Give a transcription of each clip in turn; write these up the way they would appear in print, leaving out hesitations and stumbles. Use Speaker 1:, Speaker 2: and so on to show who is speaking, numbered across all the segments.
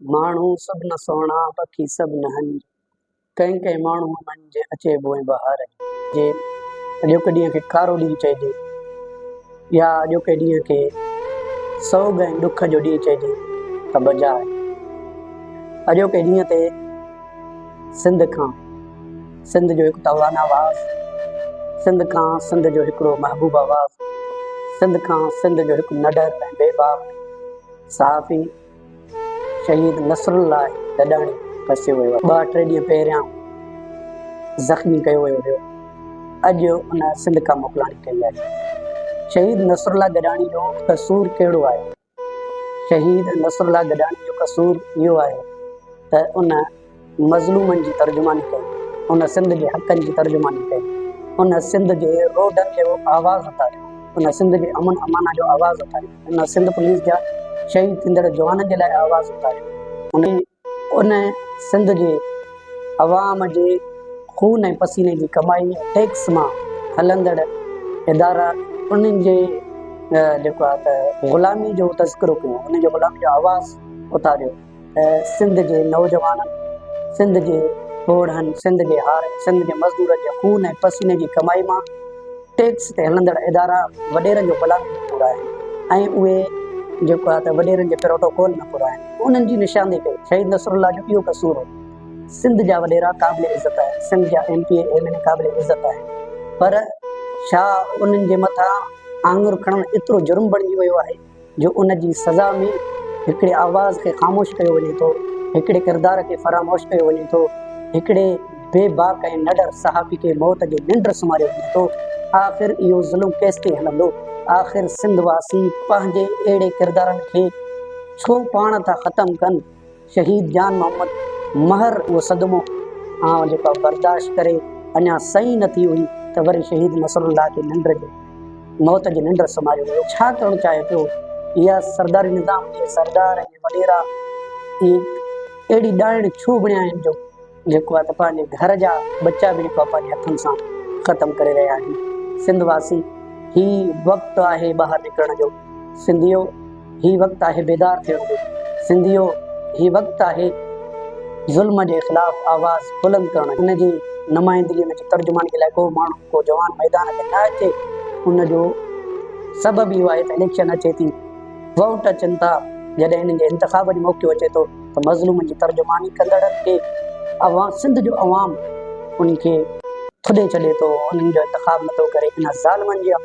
Speaker 1: ماڻهو سڀ نه سهڻا، پکي سڀ نه هنج. ڪنهن ڪنهن ماڻهوء منجهه اچي بوء بهار جي. اڄوڪي ڏينهن کي ڪارو ڏينهن چئجي يا اڄوڪي ڏينهن کي سوڳ ۽ ڏک جو ڏينهن چئجي ته بجا آهي. اڄوڪي ڏينهن تي سنڌ کان سنڌ جو هڪ توانا آواز، سنڌ کان سنڌ جو هڪڙو محبوب آواز، سنڌ کان سنڌ جو هڪ نڊر ۽ بي باڪ صحافي شهيد نصرالله گڏاڻي کسيو ويو آهي. ٻه ٽي ڏينهن پهريان زخمي ڪيو ويو هيو. اڄ ان سنڌ کان موڪلاڻي ڪئي آهي. شهيد نصرالله گڏاڻي جو قصور ڪهڙو آهي؟ شهيد نصرالله گڏاڻي جو قصور اهو آهي ته ان مظلومن جي ترجماني ڪئي، ان سنڌ جي حقن جي ترجماني ڪئي، ان سنڌ جي روڊن جو آواز اٿاريو، ان سنڌ جي امن امان جو آواز اٿاريو، ان سنڌ پوليس جا شهيد ٿيندڙ جوانن جي لاء آواز اٿاريو، ان سنڌ جي عوام جي خون ۽ پسيني جي ڪمائي ۽ ٽيڪس مان هلندڙ ادارا انهن جي جيڪو آهي ته غلامي جو تذڪرو ڪيو، انهن جي غلامي جو آواز اٿاريو. ته سنڌ جي نوجوانن، سنڌ جي پوڙهن، سنڌ جي هارين، سنڌ جي مزدورن جي خون ۽ پسيني جي ڪمائي مان ٽيڪس تي هلندڙ ادارا وڏيرن جو غلامي ۾ پورا آهن ۽ اهي جيڪو آهي ته وڏيرن جي پروٽوڪول ۾ پورا آهن. انهن جي نشاندهي ڪئي. شهيد نصرالله جو اهو قصور هو. سنڌ جا وڏيرا قابل عزت آهن، سنڌ جا M P A, M N A قابل عزت آهن پر ڇا انهن جي مٿان آڱر کڻڻ ايترو جرم بڻجي ويو آهي؟ جو ان جي سزا ۾ هڪڙي آواز کي خاموش ڪيو وڃي ٿو، هڪڙي ڪردار کي فراموش ڪيو وڃي ٿو، هڪڙي بي باڪ ۽ نڊر صحافي کي موت جي ننڊ سمهاريو وڃي ٿو. آخر اهو ظلم ڪيستائين هلندو؟ آخر سنڌ واسي پنهنجي اهڙي ڪردارن کي ڇو پاڻ ٿا ختم ڪن؟ شهيد جان محمد مهر اهو صدمو آئون جيڪو آهي برداشت ڪري اڃا سئي نه ٿي هئي ته وري شهيد نصرالله کي ننڊ جي موت جي ننڊ سمهاريو ويو. ڇا ڪرڻ چاهي پيو اها سرداري نظام اهي سردار اهي وڏيرا اهي اهڙي ڏائڻ ڇو بڻيا آهن جو جيڪو آهي ته پنهنجي گهر جا ٻچا به جيڪو آهي پنهنجي هٿن سان ختم ڪري رهيا آهن. سنڌ واسي هي وقت آهي ٻاهر نڪرڻ جو. سنڌيو هي وقت آهي بيدار ٿيڻ جو. سنڌيو هي وقت آهي ظلم جي خلاف آواز بلند ڪرڻ جو. ان جي نمائندگي ان جي ترجماني جي لاء ڪو ماڻهو ڪو جوان ميدان تي نه اچي ان جو سبب اهو آهي ته اليڪشن اچي ٿي ووٽ اچن ٿا جڏهن انهن جي انتخاب جو موقعو اچي ٿو ته مظلومن جي ترجماني ڪندڙن کي عوام سنڌ جو عوام انهن کي ٿڏي ڇڏي ٿو انهن جو انتخاب نٿو ڪري ان ظالمن جي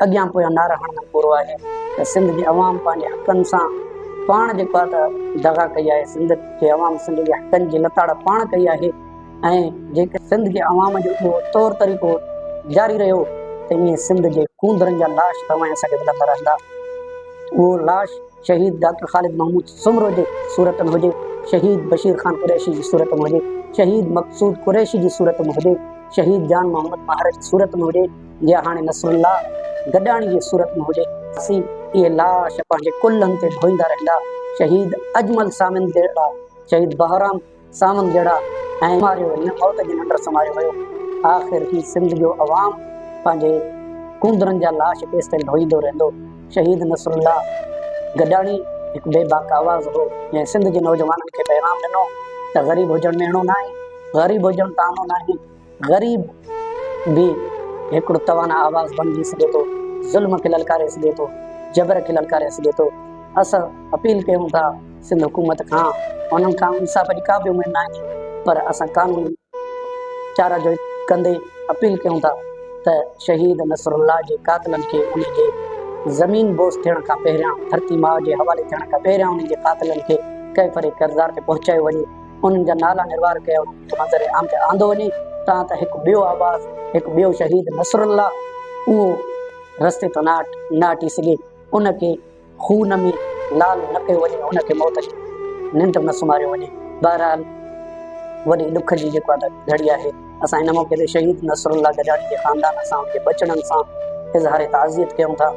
Speaker 1: اڳيان پويان نعرا هڻڻ پورو آهي ته سنڌ جي عوام پنهنجي حقن سان پاڻ جيڪو آهي ته دغا ڪئي آهي سنڌ جي عوام سنڌ جي حقن جي لتاڙ پاڻ ڪئي آهي ۽ جيڪڏهن سنڌ جي عوام جو اهو طور طريقو جاري رهيو ته ائين سنڌ جي ڪونڌرن جا لاش توهان ۽ اسان کي ملندا رهندا. اهو لاش شهيد ڊاڪٽر خالد محمود سومرو جي صورت ۾ هجي، شهيد بشير خان قريشي جي صورت ۾ هجي، شهيد مقصود قريشي جي صورت ۾ هجي، شهيد جان محمد مهر جي صورت ۾ هجي يا هاڻي نصرالله گڏاڻي جي صورت ۾ هجي. اسين اهي لاش پنهنجي ڪلهن تي ڍوئيندا رهندا. شهيد اجمل ساوند جهڙا، شهيد بهرام ساوند جهڙا ۽ ماريو ويو موت جي ننڊ سمهاريو ويو. آخر هي سنڌ جو عوام پنهنجي ڪونڌرن جا لاش ڪيستائين ڍوئيندو رهندو. شهيد نصرالله گڏاڻي هڪ بي باڪ آواز هو جنهن سنڌ جي نوجوانن کي پيغام ڏنو ته غريب هجڻ مهڻو ناهي، غريب هجڻ طعنو ناهي، غريب به هڪڙو توانا آواز بڻجي سگهي ٿو، ظلم کي للڪاري سگهي ٿو، جبر کي للڪاري سگهي ٿو. اسان اپيل ڪيون ٿا سنڌ حڪومت کان انهن کان انصاف جي ڪا به اميد ناهي پر اسان قانوني چارا جوئي ڪندي اپيل ڪيون ٿا ته شهيد نصرالله جي قاتلن کي ان جي زمين بوس ٿيڻ کان پهريان ڌرتي ماء جي حوالي ٿيڻ کان پهريان انهن جي قاتلن کي ڪيفر ڪردار تي پهچايو وڃي انهن جا نالا نروار ڪيا وڃن کي منظر عام تي آندو وڃي تان ته هڪ ٻيو آواز هڪ ٻيو شهيد نصرالله اهو رستي تان نه هٽي سگهي ان کي خون ۾ لال نه ڪيو وڃي، ان کي موت جي ننڊ نه سمهاريو وڃي. بهرحال وڏي ڏک جي جيڪا ته گهڙي آهي. اسان هن موقعي تي شهيد نصرالله گجاڻي جي خاندان سان ان جي ٻچڙن سان اظهار تعزيت ڪيون ٿا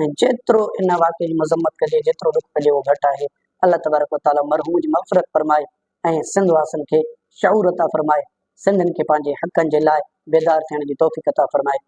Speaker 1: ۽ جيترو ان واقعي جي مذمت ڪجي جيترو ڏک ڪجي اهو گهٽ آهي. الله تبارڪ وتعاليٰ مرحوم جي مغفرت فرمائي ۽ سنڌ واسين کي شعور عطا فرمائي، سنڌين کي پنهنجي حقن جي لاء بيدار ٿيڻ جي توفيق عطا فرمائي.